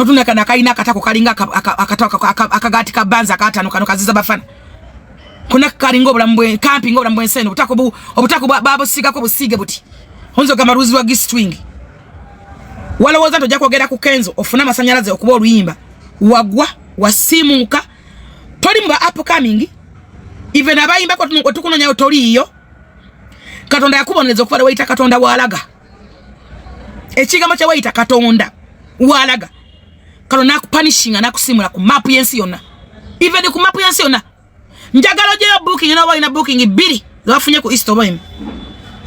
Notunaka nakalina akatako kalinga akagaati ka banza akatano kano kaziza bafana. Kuna kalinga obulamu bwe kampi nga obulamu bw'ensi eno obutako bu obutako babusiigako busiige buti. Honzo gamba luzi lwa G-string. Walowooza nti ojja kwogera ku Kenzo ofune amasanyalaze okuba oluyimba. Wagwa, wasiimuuka, toli mu ba upcoming, even abayimbako tukunonyayo toliiyo. Katonda yakubonereza okuva lwe wayita Katonda w'alaga. Ekigambo kye wayita Katonda w'alaga. Katonda n'akupanishinga n'akusiimula ku maapu y'ensi yonna. Even ku maapu y'ensi yonna. Njagala ojeyo booking n'oba olina booking bbiri zebafunye ku East oba emu.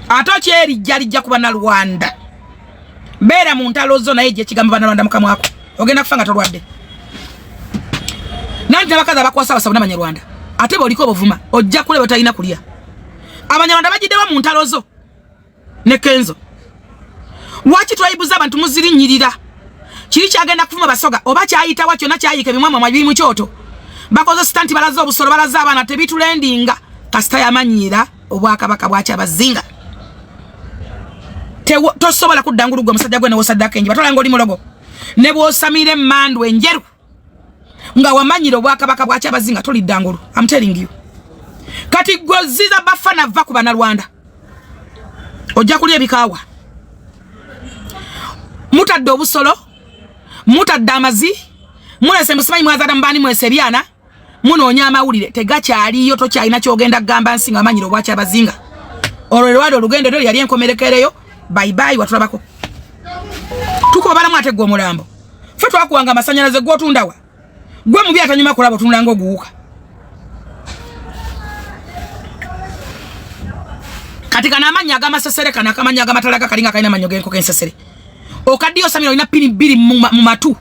Ate okyerijja lijja ku Bannalwanda. Beera mu ntalo zo naye ejja ekigambo Bannalwanda mu kamwa ko. Ogenda kufa nga tolwadde. Nanti n'abakazi abakwasa abasabo n'Abanyarwanda. Ate bw'oliko obuvuma ojja kulaba talina kulya. Abanyarwanda bagiddewa mu ntalo zo ne Kenzo. Lwaki twayibuza abantu muzirinnyirira? Kiri kyagenda kuvuma Basoga oba kyayitawa kyonna kyayiika ebimwamwamwa biri mu kyoto. Bakoze sitanti balaze obusolo balaze abaana tebitulendinga kasita yamanyiira obwakabaka bwakyabazinga. Tosobola kudda ngulu gwe musajja gwe newosaddako enjiba tolanga oli mulogo ne bw'osamira emmandu enjeru nga wamanyira obwakabaka bwakyabazinga tolidda ngulu. I'm telling you. Kati gwe ziza bafana va ku Bannalwanda ojja kulya ebikaawa. Mutadde obusolo, mutadde amazi, mulese musimanyi mwazada mubani mwese ebyana, munoonya amawulire tegakyaliyo, tokyalina kyogenda kugamba nsi nga wamanyira obwakyabazinga. Olwo lwali olugendo lwo yali enkomerekereyo. Bye bye, watulabako tukuba balamu ate gwe omulambo. Ffe twakuwanga amasanyalaze gw'otundawa gwe mubi atanyuma kulaba otunula ng'oguwuka. Kati kano amannya ag'amasesere kano akamannya ag'amatalaga kalinga kalina amannyo g'enkoko ensesere. Okaddiyo osamira olina ppini bbiri mu matu.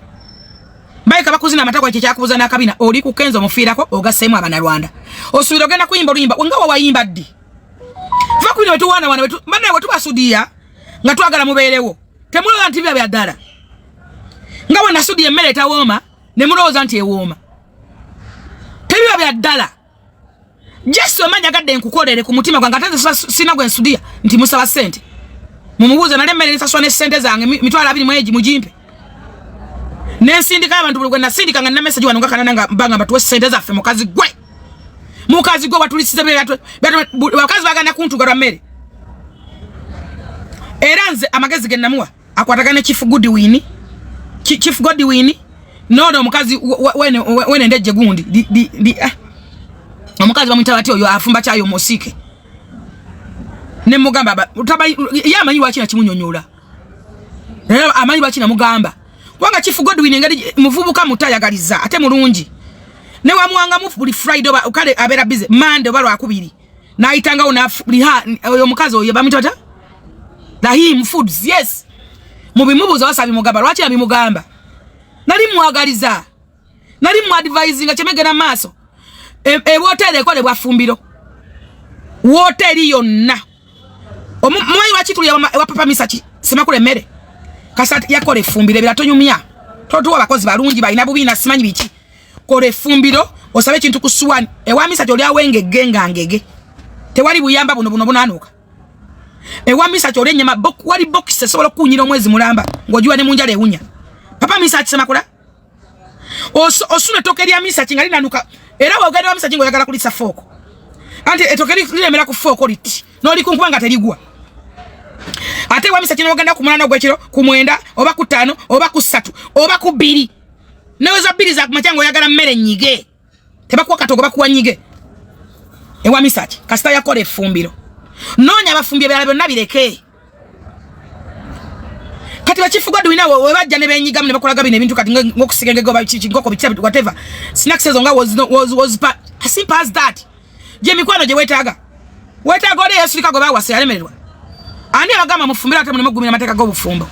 Bayika bakuzina amatako ekyo kyakubuza n'akabina oli ku Kenzo omufiirako ogasseemu Abanyarwanda. Osuubira ogenda kuyimba oluyimba nga wawayimba ddi? Va ku bino bwe tuwaanawaana bannaye bwe tubasudiya nga twagala mubeerewo. Temulowooza nti biba bya ddala. Nga bwe nasudiya emmere etawooma ne mulowooza nti ewooma. Tebiba bya ddala. Jesu omanyi agadde nkukolere ku mutima gwange ate nze sina gwe nsudiya nti musaba ssente. Mumubuuze nali emmere nsasula ne ssente zange 200,000 mugimpe. Ne nsindika abantu buli gwe nasindika nga nina message wano nga kanana nga mbanga batuwe ssente zaffe mukazi gwe. Mukazi gwe watulisiza bakazi baganda kuntuga lwa mmere. Era nze amagezi ge namuwa akwatagana ne Chief Goodwin. Chief Godwin nono omukazi wene ndejje gundi omukazi bamuyita bati oyo afumba kyayo omusike ne mugamba ye amanyi lwaki nakimunyonyola era amanyi lwaki namugamba kubanga Chief Godwin engeri muvubuka muto ayagaliza ate mulungi ne wamuwangamu buli Friday oba kale abeera busy Monday oba Lwakubiri n'ayitangawo oyo omukazi oyo bamuyita batya Rahim Foods, yes. Mubimubuuza wasa bimugamba lwaki yabimugamba. Nali mwagaliza. Nali mu advisinga kyemegera maaso. Woteri ekolebwa fumbiro. Woteri yonna. Mumanyi lwaki tuli ewa Papa Misaki semakula emmere. Kasa yakola effumbiro ebira tonyumya. Totuwa abakozi balungi balina bubiina simanyi biki. Kola effumbiro osabe ekintu ku suwani. Ewa Misaki oli awengegge nga ngege. Tewali buyamba buno buno bunanuka. Ewa Misaki oli ennyama wali bokisi esobola okukunyira omwezi mulamba ng'ogiwa ne mu njala ewunya. Papa Misaki semakula. Osuna ettooke lya Misaki nga linanuka era wogenda wa Misaki ng'oyagala kulisa fooko. Anti ettooke liremera ku fooko liti n'olikunkuba nga terigwa. Ate ewa Misaki n'ogenda ku 8 ogw'ekiro ku 9 oba ku 5 oba ku 3 oba ku 2. Neweza 2 za kumakya ng'oyagala mmere nnyige. Tebakuwa katogo bakuwa nnyige. Ewa Misaki kasita yakola effumbiro. Noonya abafumbi ebirala byonna bireke. Kati ba Chief Godwin abo we bajja ne benyigamu ne bakolaga bino ebintu kati ng'okusiga engege oba kiki nkoko biki whatever. Snacks ezo nga was no, was, was pa, as simple as that. Gye mikwano gye weetaaga. Weetaaga oli eyasirika gwe baawasa yalemererwa. Ani abagamba mufumbire ate muleme okugumira amateeka g'obufumbo?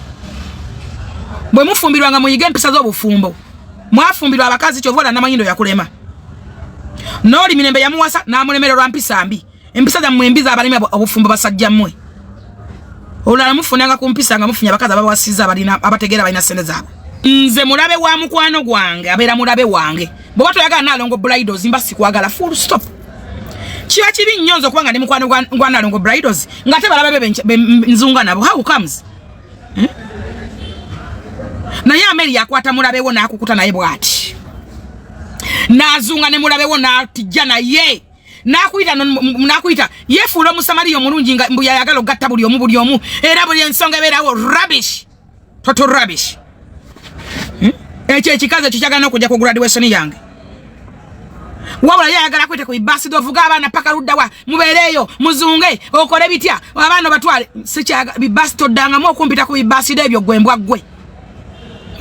Bwe mufumbirwa nga muyige empisa z'obufumbo. Mwafumbirwa abakazi kyova olaba Namanyindo yakulema. N'oli Mirembe yamuwasa n'amulemererwa lwa mpisa mbi. Empisa zammwe embi z'abalemi obufumbo basajja mmwe. Olulala mufunanga ku mpisa nga mufunye abakazi ababawasizza abalina abategeera balina ssente zaabwe. Nze mulabe wa mukwano gwange abeera mulabe wange. Bw'oba toyagala Nalongo Bridals mba sikwagala full stop. Kiba kibi nnyo nze okuba nga ndi mukwano gwa Nalongo Bridals ng'ate balabe be nzunga nabo. How comes? Naye Ameri yakwata mulabewo n'akukuta naye bw'ati, n'azunga ne mulabewo n'atijja naye nakuyita nakuyita yefuula omusamaliya omulungi nga mbu yayagala okugatta buli omu buli omu, era buli ensonga ebeerawo rubbish, total rubbish. Ekyo ekikazi ekyo kyagala n'okujja ku graduation yange, wabula ye ayagala kwete ku bibasi dovuga abaana paka luddawa, mubeereeyo muzunge okole bitya abaana obatwale. Sikyaga bibasi, toddangamu okumpita ku bibasi ebyo gwe mbwa ggwe,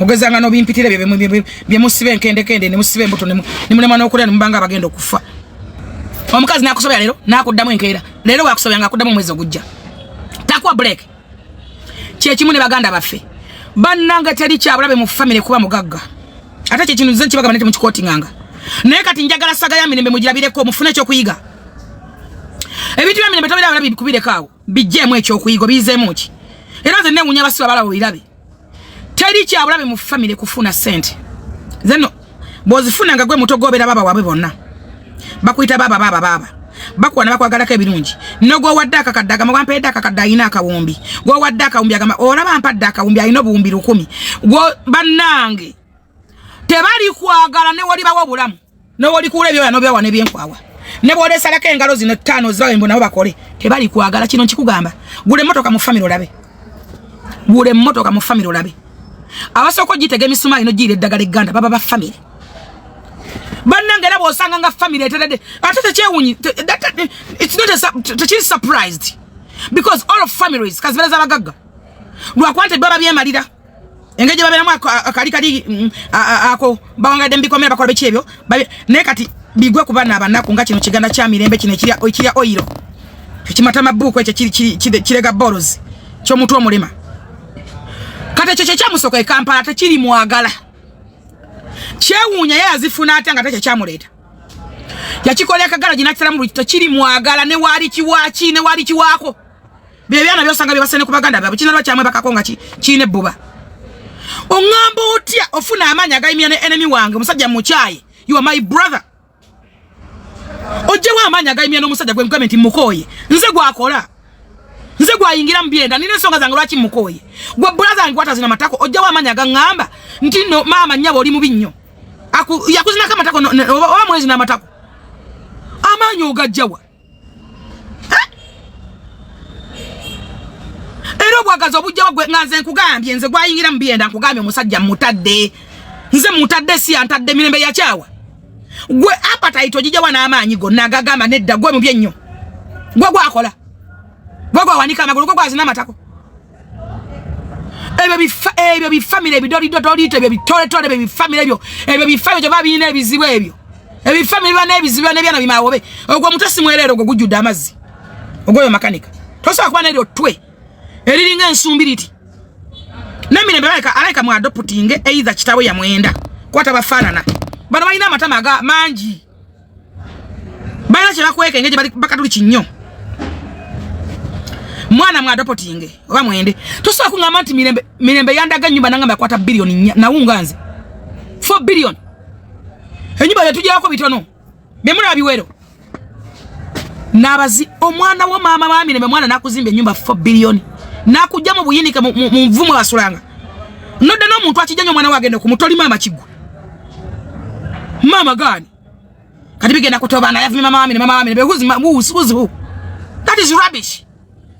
ogezanga n'obimpitira ebyo byemusiba enkendekende ne musiba embuto ne mulema n'okulya ne mubanga abagenda okufa. Omukazi n'akusobya leero n'akuddamu enkeera, leero wakusobya nga akuddamu omwezi ogujja, takuwa break. Kyekimu ne baganda baffe. Bannange, teri kyabulabe mu famire kuba mugagga, ate kyekintu nze nkibagamba nti mukikotinganga. Naye kati njagala saga ya Mirembe mugirabireko, mufune ekyokuyiga. Ebintu bya Mirembe tobeera balabi bikubireko awo, bijjeemu ekyokuyiga, obiyizeemu ki? Era nze newunya abasiba balaba obirabe. Teri kyabulabe mu famire kufuna ssente. Zeno bw'ozifuna nga gwe muto, gobeera baba waabwe bonna bakuyita baaba baaba baaba, bakuwa ne bakwagalako ebirungi. Nogwowadde akakadde agamba wampeedde akakadde alina akawumbi, gwowadde akawumbi agamba olaba mpadde akawumbi alina obuwumbi 1000. Bannange, tebali kwagala ne wolibawo obulamu nowolikuula ebyoya nobyawa nebyenkwawa ne bwolesalako engalo zino ttaano zibawe mbu nabo bakole, tebali kwagala. Kino nkikugamba, gula emmotoka mu famire olabe, gula emmotoka mu famire olabe. Abasooka ogitega emisumaali nogiira eddagala egganda baba ba famire. Bannange, era bw'osanga nga famire eteredde, ate tekyewunyi, it's not a, tekiri surprised because all of families kazibeera z'abagagga, lwakuba nti baba byemalira engeri gye babeeramu akali kali ako bawangadde mubikomera, bakola biki ebyo. Naye kati bigwe ku baana abanaku nga kino kiganda kya Mirembe kino ekirya oyiro ekimata mabuuku ekyo kirega bolozi ky'omutwe omulema. Kati ekyo kyekyamusooka e Kampala tekiri mwagala. Kyewuunya ye yazifuna atya nga tekyo kyamuleeta yakikola akagala ginakisalamu buli tekiri mwagala ne waali kiwaaki ne waali kiwaako. Byebyana byosanga byebasene ku baganda baabwe kinalwa kyamwebakako nga kiina ebbuba. Oŋŋamba otya ofuna amaanyi agayimira ne enemy wange, omusajja mukyaye? You are my brother. Ojjewo amaanyi agayimira n'omusajja gwe nkugambye nti mukooye, nze gwakola, nze gwayingira mu byenda, nina ensonga zange lwaki mukooye. Gwe brother wange kwatazina matako, ojjewo amaanyi agaŋŋamba nti no maama nnyabo oli mubi nnyo, yakuzinako amatako oba mwezi n'amatako, amaanyi ogajjawa? Era obwagazi obujjawa gwe nga nze nkugambye, nze gwayingira mu byenda, nkugambye omusajja mutadde, nze mutadde, si yantadde. Mirembe yakyawa gwe appetite ogijjawa n'amaanyi gonna agagamba nedda gwe mubi ennyo, gwe gwakola, gwe gwawanika amagulu, gwe gwazina amatako. Ebyo bifa, ebyo bifamire ebidolidodolito, ebyo bitoletole, ebyo bifamire ebyo, ebyo bifamire kyova birina ebizibu ebyo. Ebifamire biba n'ebizibu n'ebyana bimawobe. Ogwo omutwe si mwereere, ogwo gujjudde amazzi ogwoyo makanika. Tosobola kuba neryo ttwe eriringa ensumbi liti n'Emirembe. Baleka alayika mu adoptinge either kitawe yamwenda kwata bafaanana. Bano balina amatama aga mangi, balina kyebakweka engeri gye bakatuli kinnyo. Mwana mu adoptinge oba mwende. Tosobola kuŋŋamba nti Mirembe, Mirembe yandaga ennyumba nangamba yakwata 4 billion, nawunga nze 4 billion. Ennyumba byetujjako bitono byemulaba biwero nabazi. Omwana wo maama wa Mirembe, mwana nakuzimba ennyumba 4 billion, nakujja mu buyinike mu nvumu basulanga nodda n'omuntu akijja nyo omwana we agenda okumutoli maama kiggwe maama gaani. Kati bigenda kutobana, yavumye mama wa Mirembe, mama wa Mirembe, who's who? That is rubbish.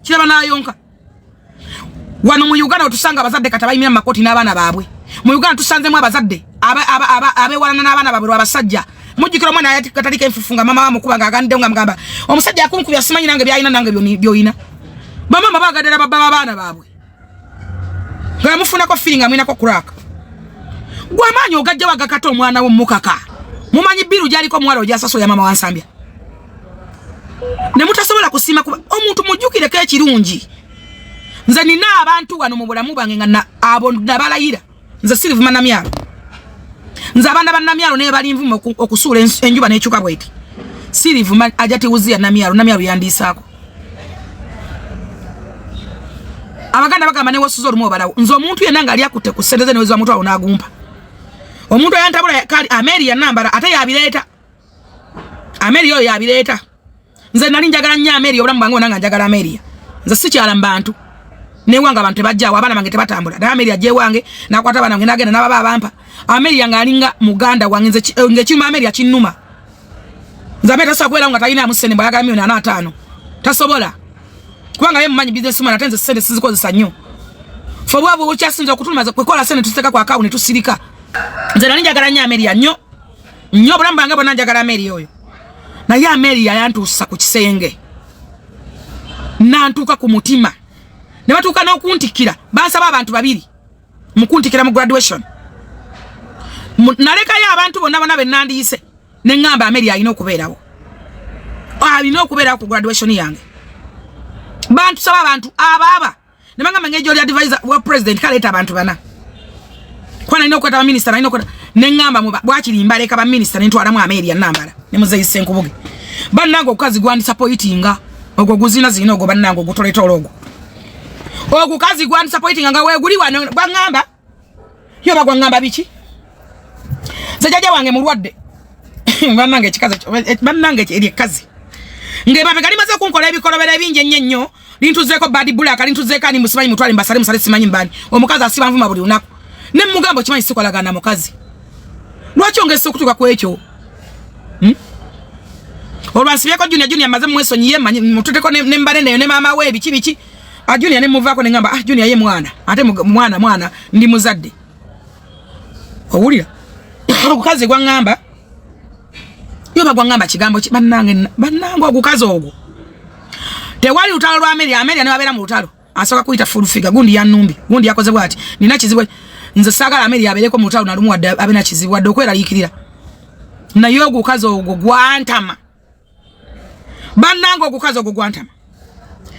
Kiraba nayonka wano mu Uganda otusanga abazadde kati abayimira mu makooti n'abaana baabwe. Mu Uganda tusanzemu abazadde abewalana n'abaana baabwe lwabasajja. Mujjukira omwana ataliko enfufu nga mama wamukuba ng'agandiddewo nga mugamba omusajja akunkubya simanyi nange byalina nange byolina. Bamama bagaddala babba babaana baabwe nga mufunako feeling amwinako crack. Gwe amaanyi ogajja wagakata omwana wo mukaka mumanyi biru gyaliko omuwala ogyasasula ya mama wansambya ne mutasobola kusiima kuba omuntu mujjukireko ekirungi. Nze nina abantu wano mu bulamu bwange nga abo nabalayira, nze sirivuma Namyalo. Nze abaana ba Namyalo naye balinvuma okusuula enjuba n'ekyuka bweti, sirivuma ajatiwuziya Namyalo. Namyalo yandiisaako. Abaganda bagamba newosuza olumu obalawo. Nze omuntu yenna ng'ali akutte ku ssente ze neweza mutwalo n'agumpa, omuntu ayantabula kali Ameri yanambala ate yabireeta. Ameri oyo yabireeta. Nze nali njagala nnyo Ameri, obulamu bwange bwonna nga njagala Ameria. Nze sikyala mu bantu. Newange abantu tebajjaawo, abaana bange tebatambula. Naye Ameria gyewange nakwata abaana bange nagenda nababa abampa. Ameria ng'alinga muganda wange. Nze ng'ekiruma Ameria kinnuma. Nze Ameria tasobola kubeerawo nga talina sente. Mbwayagala miliyoni 45, tasobola, kubanga ye mumanyi business man, ate nze sente sizikozesa nnyo. Fe obwavu bukyasinza okutuluma kwekola sente, tuseka ku akawunti tusirika. Nze nali njagala nnyo Ameria, nnyo nnyo. Obulamu bwange bwonna njagala Ameria oyo, naye Ameria yantuusa ku kisenge, nantuuka ku mutima ne batuuka n'okuntikkira. Bansaba abantu babiri mukuntikkira mu graduation. Nalekayo abantu bonna bonna be nandiyise, ne ŋŋamba Ameria alina okubeerawo, alina okubeerawo ku graduation yange. Bantusaba abantu abaaba ne bagamba ng'ejo oli advisor wa president, kaleeta abantu bana, kuba nalina okukwata baminisita, nalina okukwata. Ne ŋŋamba bwakiri mbaleka baminisita, ne ntwalamu Ameria nambala ne Muzeyi Ssenkubuge. Bannange, ogukazi gwandisappointinga ogwo guzina zina ogwo. Bannange, ogutoletoola ogwo, ogukazi gwandisappointinga nga weeguli wano. Gwaŋŋamba yo bagwaŋŋamba biki? Nze jjajja wange mulwadde. Bannange, ekikazi, bannange, eri ekkazi ng'emabega limaze okunkola ebikolobero ebingi ennyo ennyo. Lintuzeeko Bad Black, lintuzeeko ani musimanyi, mutwale mbasale musale, simanyi mbani. Omukazi asiba nvuma buli lunaku, ne mugamba, okimanyi sikolagana mukazi, lwaki ongesa okutuuka ku ekyo? Olwansibyeko Junior. Junior maze mwesonyiye, manyi mututeko ne mbane neyo ne maama we biki biki. A Junior ne muvaako ne ngamba, ah, Junior ye mwana, ate mwana mwana ndi muzadde. Owulira ogukazi gwaŋŋamba yo bagwaŋŋamba kigambo ki? Bannange, bannange, ogukazi ogwo tewali lutalo lwa Ameria. Ameria ne babeera mu lutalo, asooka kuyita Full Figure, gundi yanumbi, gundi yakoze bwati, nina kizibu. Nze saagala Ameria abeereko mu lutalo nalumu, wadde abe na kizibu, wadde okweraliikirira. Naye ogukazi ogwo gwantama. Bannange, ogukazi ogwo gwantama.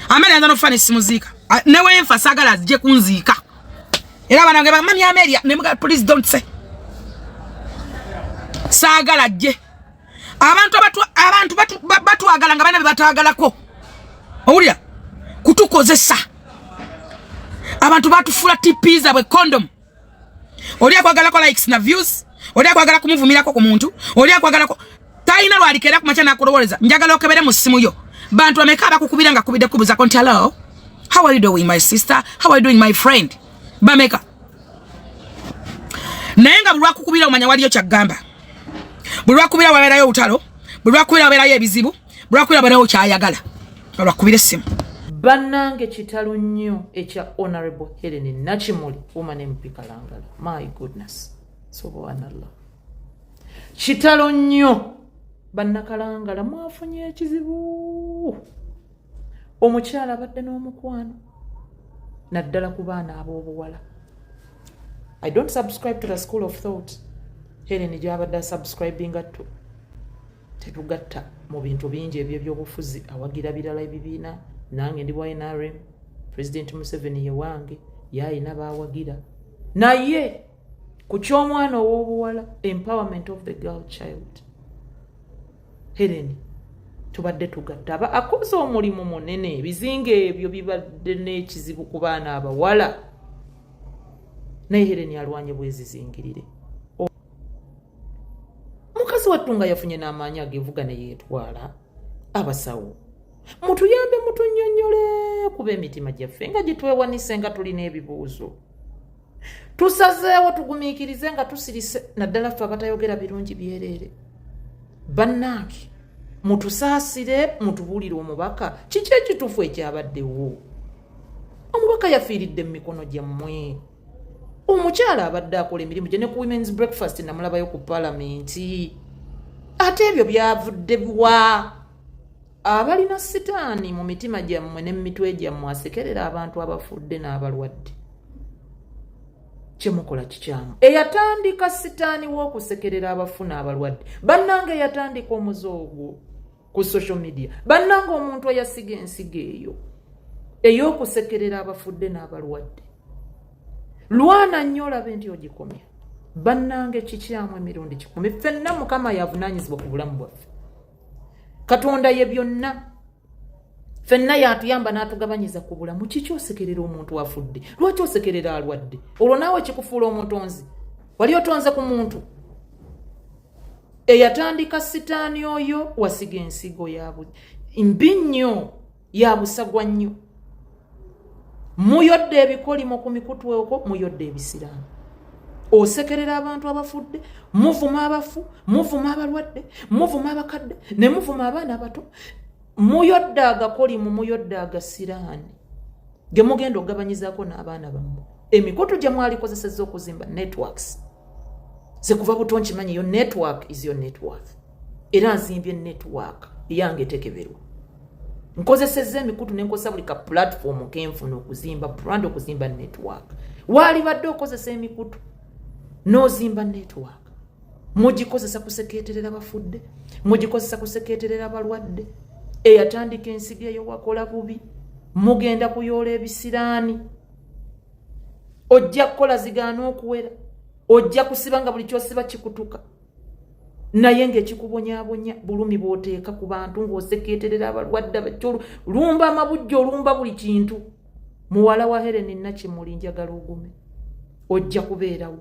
Ameria nza nokufa nesimuziika newenfa saagala azije kunziika. Era abaana bange, mummy Ameria, nemuga, please don't say, saagala jje. Abantu abantu batwagala nga balina be batwagalako. Owulira kutukozesa, abantu batufuula TP zaabwe, condom. Oli akwagalako likes na views, oli akwagala kumuvumirako ku muntu, oli akwagalako talina lwalikera ku makya nakulowoleza. Njagala okebere mu ssimu yo, bantu bameka abakukubira nga kubidde kubuzako nti, "Hello, how are you doing, my sister? How are you doing, my friend?" Bameka? Naye nga buli lwakukubira omanya waliyo kyaggamba, buli lwakubira wabeerayo olutalo, buli lwakubira wabeerayo ebizibu, buli lwakubira wabeerayo kyayagala, olwakubira essimu. Bannange, kitalo nnyo ekya Honorable Helen Nakimuli, woman MP Kalangala. My goodness, subhanallah, kitalo nnyo. Bannakalangala, mwafunye ekizibu. Omukyala abadde n'omukwano naddala ku baana ab'obuwala. I don't subscribe to the school of thought Helen gyabadde asubscribinga to. Tetugatta mu bintu bingi ebyebyobufuzi, awagira birala ebibiina, nange ndi wa NRM, President Museveni ye wange, ye ayina baawagira. Naye ku ky'omwana ow'obuwala, empowerment of the girl child, Helen tubadde tugatta. Aba akoze omulimu munene. Ebizinga ebyo bibadde n'ekizibu ku baana abawala, naye Helen alwanye bwezizingirire. Mukazi wattu nga yafunye n'amaanyi agevuga ne yeetwala. Abasawo, mutuyambe, mutunnyonnyole, kuba emitima gyaffe nga gitwewanise, nga tulina ebibuuzo. Tusazeewo tugumiikirize nga tusirise, naddala ffe abatayogera birungi byereere. Bannange, mutusaasire, mutubuulire omubaka kiki ekituufu ekyabaddewo. Omubaka yafiiridde mu mikono gyammwe. Omukyala abadde akola emirimu gye ne ku women's breakfast, namulabayo ku palamenti. Ate ebyo byavudde bwa abalina sitaani mu mitima gyammwe ne mu mitwe gyammwe, asekerera abantu abafudde n'abalwadde. Kyemukola kikyamu. Eyatandika sitaani w'okusekerera abafu n'abalwadde, bannange, eyatandika omuze ogwo ku social media, bannange, omuntu eyasiga ensigo eyo ey'okusekerera abafudde n'abalwadde, lwana nnyo olabe nti ogikomya. Bannange, kikyamu emirundi 1,000. Ffenna Mukama yavunaanyizibwa ku bulamu bwaffe. Katonda ye byonna, ffenna yatuyamba n'atugabanyiza ku bulamu. Kiki osekerera omuntu afudde? Lwaki osekerera alwadde? Olwo naawe kikufuula omutonzi? Wali otonze ku muntu eyatandika sitaani oyo? Wasiga ensigo mbi nnyo, ya busagwa nnyo. Muyodde ebikolimo ku mikutu okwo, muyodde ebisiraani, osekerera abantu abafudde, muvuma abafu, muvuma abalwadde, muvuma abakadde, ne muvuma abaana abato. Muyodde agakolimu, muyodde agasiraani ge mugenda okugabanyizaako n'abaana bammwe. Emikutu gye mwalikozesezza okuzimba networks ze, kuva buto nkimanyi, your network is your net worth. Era nzimbye network yange tekeberwa. Nkozesezza emikutu, nenkozesa buli ka platform kenfuna okuzimba brand, okuzimba network. Waalibadde okozesa emikutu n'ozimba network. Mugikozesa kuseketerera bafudde, mugikozesa kuseketerera balwadde. Eyatandika ensigo eyo wakola bubi. Mugenda kuyoola ebisiraani. Ojja kukola zigaana okuwera, ojja kusiba nga buli kyosiba kikutuka, naye ng'ekikubonyaabonya bulumi bw'oteeka ku bantu ng'oseketerera abalwadde abakyolu. Lumba amabujja, olumba buli kintu. Muwala wa Helen Nakimuli, njagala ogume, ojja kubeerawo.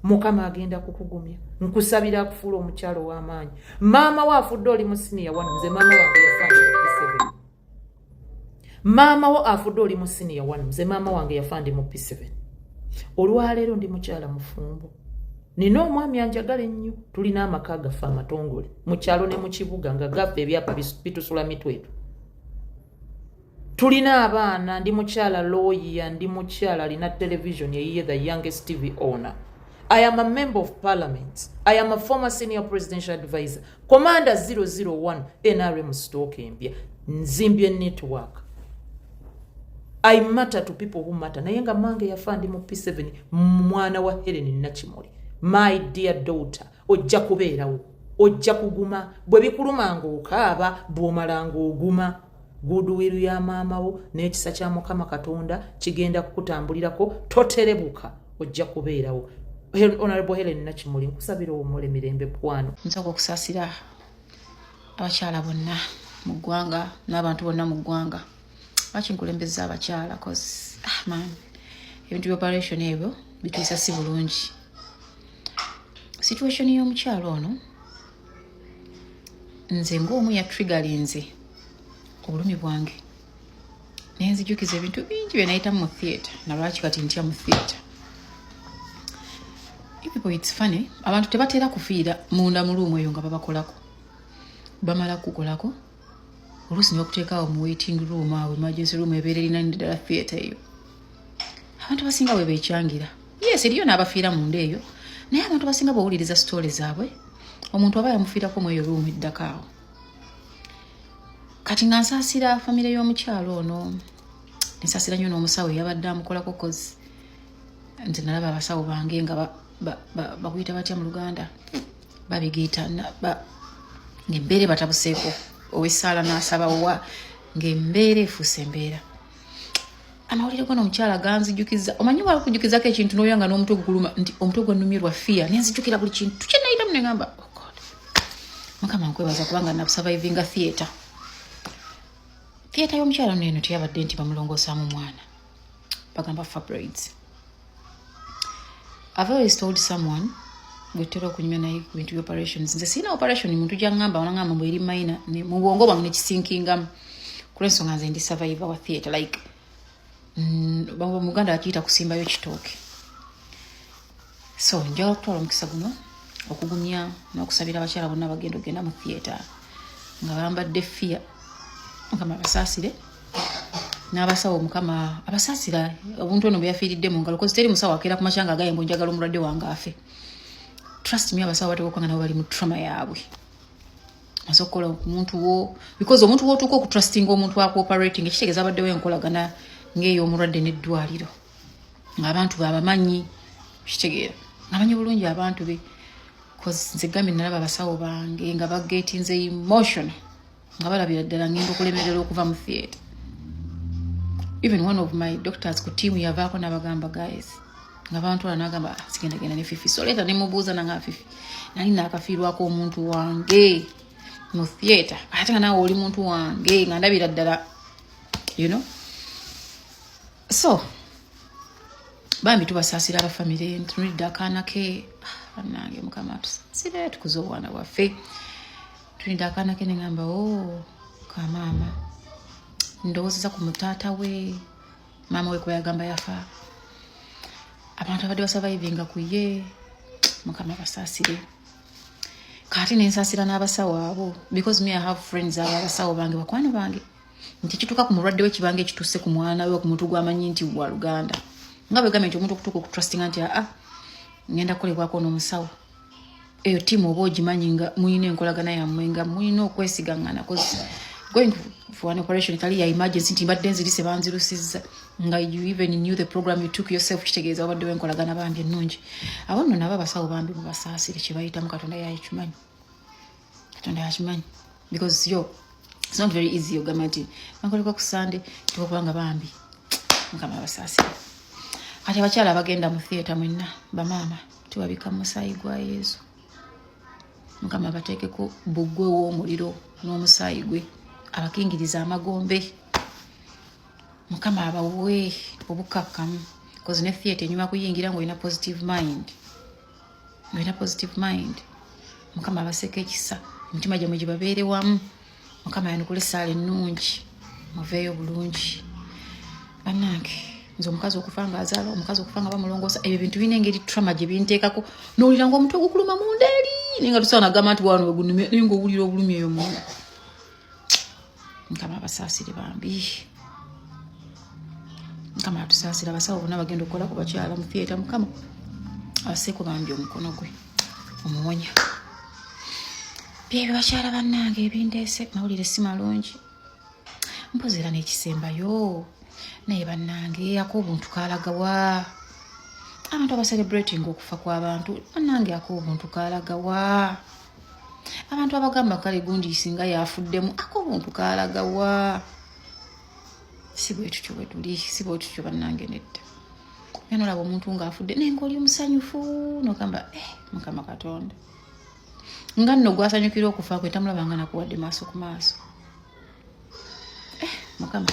Mukama agenda kukugumya. Nkusabira akufuula omukyalo w'amaanyi. Maama we afudde oli mu senior one. Nze maama wange yafa ndi mu P7. Maama wo afudde oli mu senior one. Nze maama wange yafa ndi mu P7. Olwaleero ndi mukyala mufumbo, nina omwami anjagala ennyo, tulina amaka gaffe amatongole mu kyalo ne mu kibuga nga gaffe, ebyapa bitusula mitwetu, tulina abaana. Ndi mukyala lawyer, ndi mukyala alina television eyiye, the youngest TV owner. I am a member of parliament. I am a former senior presidential advisor, commander 001 NRM stock empya. Nzimbye network. I matter to people who matter. Naye nga mange yafa ndi mu P7. Mwana wa Helen Nakimuli, my dear daughter, ojja kubeerawo, ojja kuguma. Bwe bikuluma ng'okaaba, bw'omala ng'oguma. Goodwill ya maama wo n'ekisa kya Mukama Katonda kigenda kukutambulirako. Toterebuka, ojja kubeerawo. Honorable Helen Nakimuli, nkusabira owummula emirembe kwano. Nsooka okusaasira abakyala bonna mu ggwanga n'abantu bonna mu ggwanga. Lwaki nkulembeza abakyala? 'Cause ah, man, ebintu bya operation ebyo bituyisa si bulungi. Situation y'omukyala ono, nze ng'omu yatriggerinze obulumi bwange, nenzijjukiza ebintu bingi bye nayitamu mu theatre, nalwaki kati ntya mu theatre. You people, it's funny, abantu tebatera kufiira munda mu room eyo nga babakolako. Bamala kukolako, oluusi ne bakuteekaawo mu waiting room awo, emergency room ebeera erina ddala theatre eyo. Abantu basinga bwe beekyangira. Yes, eriyo n'abafiira munda eyo, naye abantu basinga bwowuliriza story zaabwe, omuntu aba yamufiirako mu eyo room eddako awo. Kati nga nsaasira famire y'omukyalo ono, nsaasira nnyo n'omusawo eyabadde amukolako, 'cause nze nalaba abasawo bange nga bakuyita batya mu Luganda, babigiita ng'embeera ebatabuseeko, owessaala n'asaba wa ng'embeera efuuse embeera. Amawulire gona omukyala ganzijukiza, omanyi wala kujjukizako ekintu noya nga n'omutwe guguluma, nti omutwe gwanumye lwa fiya. Nenzijukira buli kintu kyenayitamu, neŋamba, "Oh God, Mukama nkwebaza kubanga nabusurvivinga theatre." Theatre y'omukyala ono eno teyabadde nti bamulongoosaamu mwana, bagamba fibroids. I've always told someone gwetera okunyumya naye ku bintu byoperations, nze sirina operation muntu gyaŋŋamba onaŋŋamba mbu eri minor, mu bwongo bwange nekisinkingamu, kulwensonga nze ndi survivor wa theatre. Like muganda akiyita kusimbayo kitooke. So njagala okutwala omukisa guno okugumya n'okusabira abakyala bonna bagenda okugenda mu theatre nga bambadde fiya. Mukama abasaasire, n'abasawo Mukama abasaasira obuntu ono bwe yafiiridde mu ngalo, 'cause teri musawo akeera ku makya nga agaye mbu njagala omulwadde wange afe. Trust me, abasawo bateeka okuba nga nabo bali mu trauma yaabwe. Maze okukola ku muntu wo, because omuntu wotuuka okutrustinga omuntu akuoperating, ekitegeeza abaddewo enkolagana ng'ey'omulwadde n'eddwaliro, ng'abantu babamanyi, kitegeera ngamanyi bulungi abantu be. 'Cause nze gambye nalaba abasawo bange nga bagetinze emotional, nga balabira ddala ngenda okulemerera okuva mu theatre. Even one of my doctors ku team yavaako n'abagamba, "Guys," nga bantwala, n'agamba, "Ah, sigendagenda ne Fifi." So later nemubuuza, nanga Fifi nali naakafiirwako omuntu wange mu theatre, ate nga naawe oli muntu wange, nga ndabira ddala. So bambi tubasaasira abafamire. Ntunulidde akaana ke. Ah, bannange, Mukama atusaasire, tukuze obwana bwaffe. Tunidde akaana ke neŋamba, o oh, kamaama, ndowoozeza ku mutaata we. Maama we kuba yagamba yafa. Abantu abadde basurvivinga ku ye, Mukama basaasire. Kati nensaasira n'abasawo abo, because me, I have friends abo abasawo bange, bakwano bange, nti kituuka ku mulwadde we kibanga ekituuse ku mwana we, ku muntu gwamanyi nti wa luganda, nga bwe gambye nti omuntu okutuuka okutrustinga nti aa, ngenda kukolebwako n'omusawo, eyo tiimu oba ogimanyi nga mulina enkolagana yammwe, nga mulina okwesigaŋŋana, 'cause going for an operation tali ya emergency nti mbadde nzirise banzirusizza, nga you even knew the program you took yourself, kitegeeza wabaddewo enkolagana bambi ennungi. Abo nno nabo abasawo bambi mubasaasire, kye bayitamu Katonda yakimanyi, Katonda yakimanyi, because yo it's not very easy ogamba nti bankolekwa ku Sunday tukubanga. Bambi Mukama abasaasire. Kati abakyala abagenda mu theatre mwenna, bamaama, tubabika mu musaayi gwa Yesu. Mukama abateekeko buggwe w'omuliro n'omusaayi gwe, abakingiriza amagombe. Mukama abawe obukakkamu, 'cause ne theatre enyuma kuyingira ngaolina positive mind, ngaolina positive mind. Mukama abaseko ekisa, emitima gyammwe gibabeere wamu. Mukama yanukula essaala ennungi, muveeyo bulungi. Bannange, nze omukazi okufa nga azaala, omukazi okufa nga bamulongoosa, ebyo bintu birina engeri trauma gye binteekako, nowulira nga omutwe gukuluma munda eri, naye nga tusaana gamba nti wano wegunumye, naye ngaowulira obulumi eyo munda. Mukama abasaasire bambi, Mukama atusaasire. Abasawo bonna bagenda okukola ku bakyala mu theatre, Mukama abaseeko bambi omukono gwe omuwonya. Byebyo bakyala bannange ebindeese, mawulire si malungi. Mpozi era n'ekisembayo, naye bannange, ak'obuntu kalagawa? Abantu abacelebrating okufa kw'abantu, bannange, ak'obuntu kalagawa? Abantu abagamba kale gundi singa yafuddemu, ak'obuntu kalagawa? Si bwe tutyo bwe tuli, si bwe tutyo bannange, nedda. Era nolaba omuntu ng'afudde naye ngaoli omusanyufu, nogamba, eh, Mukama Katonda, nga nno gwasanyukira okufa kwe tamulabanga nakuwadde maaso ku maaso. Eh, Mukama.